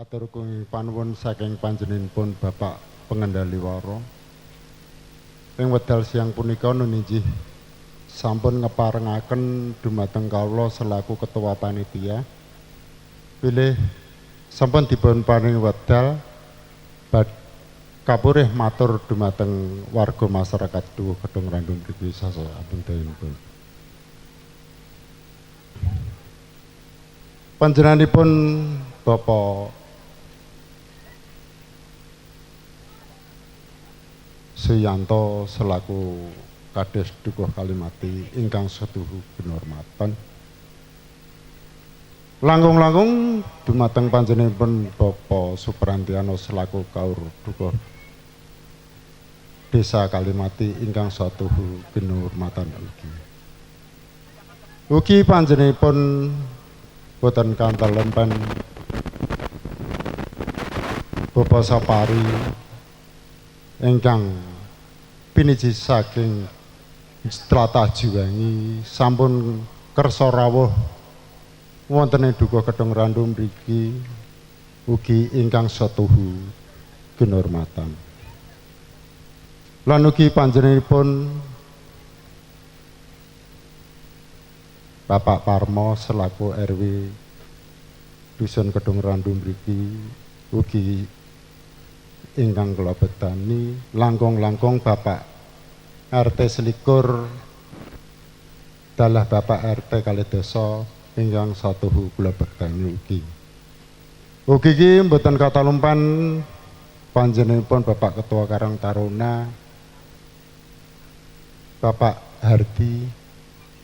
Atur gunging panuwun saking panjenenganipun Bapak Pengendali Wara. Ing wedal siang punika nun inggih sampun ngeparengaken dumateng kawula selaku ketua panitia bilih sampun dipun paringi wedal kapurih matur dumateng warga masyarakat Dukuh Kedung Randu mriki sasampunipun. Panjenenganipun Bapak Suyanto selaku Kades Dukuh Kalimati ingkang setuhu kinurmatan. Langkung-langkung dumateng panjenenganipun Bapak Suprantiano selaku Kaur Dukuh Desa Kalimati ingkang satuhu kinurmatan ugi. Ugi panjenenganipun boten kantelempen Bapak Sapari ingkang piniji saking tlatah Juwangi sampun kersa rawuh wonten ing Dukuh Kedung Randu mriki ugi ingkang satuhu kinurmatan. Lan ugi panjenenganipun Bapak Parmo selaku RW Dusun Kedung Randu mriki ugi ingkang kula bektani, langkung-langkung Bapak RT selikur dalah Bapak RT kalih desa ingkang satuhu kula bektani ugi. Ugi iki mboten katalumpan panjenenganipun Bapak Ketua Karang Taruna Bapak Hardi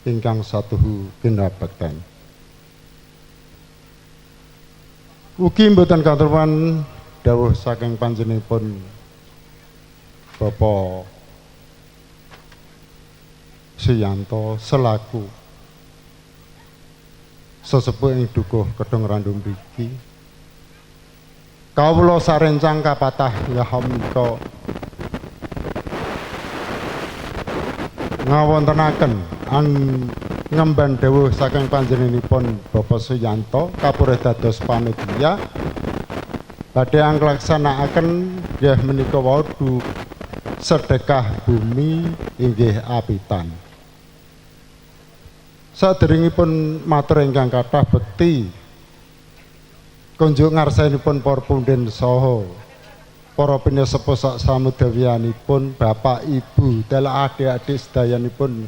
ingkang satuhu kinabekten. Ugi mboten katalumpan dawuh saking panjenenganipun Bapak Suyanto selaku sesepuh ing Dukuh Kedung Randu mriki. Kawula sarencang kapatah yahamika ngawontenaken ngemban dawuh saking panjenenganipun Bapak Suyanto kapurih dados panitia badhe nglaksanakaken nggih menika wau sedekah bumi inggih apitan. Saderengipun matur ingkang kathah bekti kunjuk ngarsanipun para punden saha para pinesepuh sak samudawianipun bapak ibu dalah adik-adik sedayanipun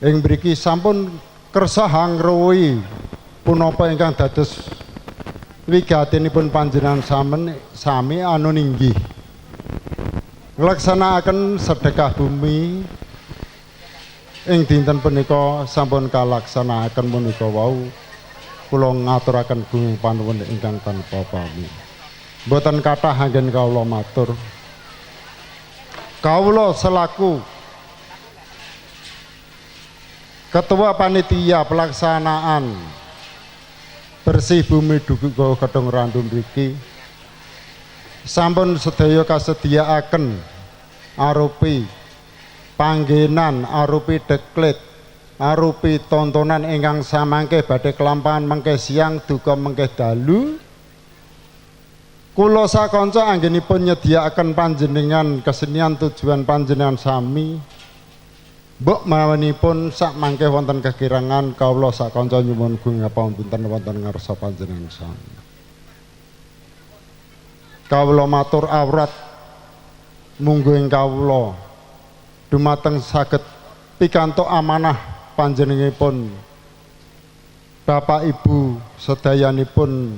ing mriki sampun kersa hangruwi punapa ingkang dados wigatinipun panjenengan sami anu ninggih nglaksanakaken sedekah bumi ing dinten punika sampun kalaksanakaken punika wau kula ngaturaken gunging panuwun ingkang tanpa pami. Mboten kathah anggen kawula matur. Kawula selaku ketua panitia pelaksanaan bersih bumi Dukuh Kedung Randu mriki sampun sedaya kasediaaken arupi panggenan, arupi deklit, arupi tontonan ingkang samangke badhe kelampahan mengke siang duka mengke dalu. Kula sakanca anggenipun nyediakaken panjenengan kesenian tujuan panjenengan sami. Mbok mawonipun sak mangke wonten kekirangan kawula sakanca nyuwun pangapunten wonten ngarsa panjenengan sami. Kawula matur awrat mungguing kawula dumateng saged pikantuk amanah panjenenganipun Bapak Ibu sedayanipun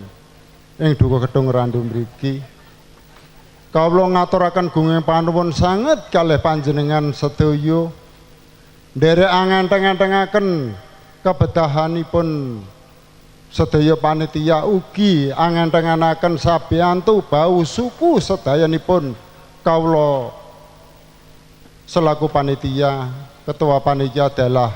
ing Dukuh Kedung Randu mriki. Kawula ngaturaken gunging panuwun sanget kalih panjenengan sedaya nderek angenteng-entengaken kebedahanipun sedaya panitia ugi angentenganaken sabiyantu bau suku sedayanipun kawula selaku panitia, ketua panitia adalah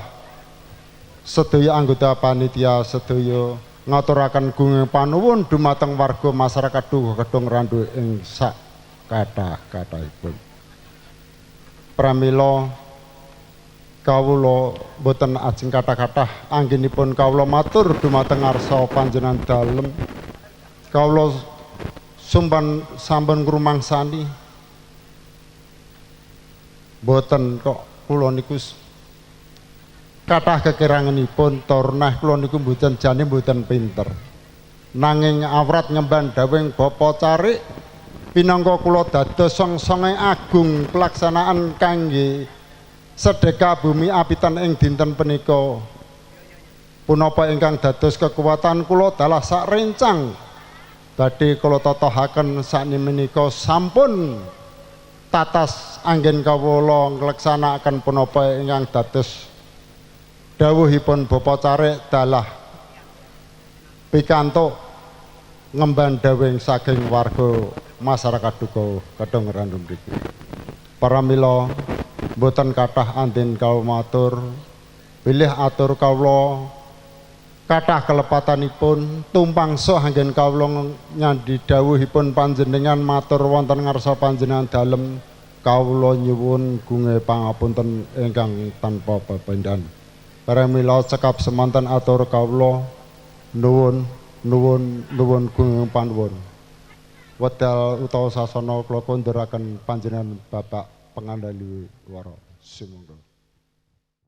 sedaya anggota panitia sedaya ngaturaken gunging panuwun dumateng warga masyarakat Dukuh Kedung Randu ing sak kathah-kathahipun. Pramila kawula boten ajeng kathah-kathah anggenipun kawula matur dumateng ngarsa panjenengan dalem. Kawula Sumpan sampun ngrumangsani mboten kok kula niku kathah kekiranganipun tornah kula niku mboten jane mboten pinter. Nanging awrat ngemban dawuhing Bapa Carik pinangka kula dados song-songe agung pelaksanaan kangge sedekah bumi apitan ing dinten punika. Punapa ingkang dados kekuatan kula dalah sak rencang badhe kula totohaken sakmenika sampun tatas anggen kawula nglaksanakaken punapa ingkang dados dawuhipun Bapa Carik dalah pikantuk ngemban dawuhing saking warga masyarakat Dukuh Kedung Randu mriki. Pramila mboten kathah andin kawula matur, bilih atur kawula kathah kelepatanipun tumpang soh anggen kawula nyandi dawuhipun panjenengan matur wonten ngarsa panjenengan dalem kawula nyuwun gunge pangapunten ingkang tanpa pepindhan. Pramila cekap semanten atur kawula nuwun nuwun nuwun gunge panuwun. Wedal utawa sasana kula konduraken panjenengan Bapak Pengendali Wara. Sumangga.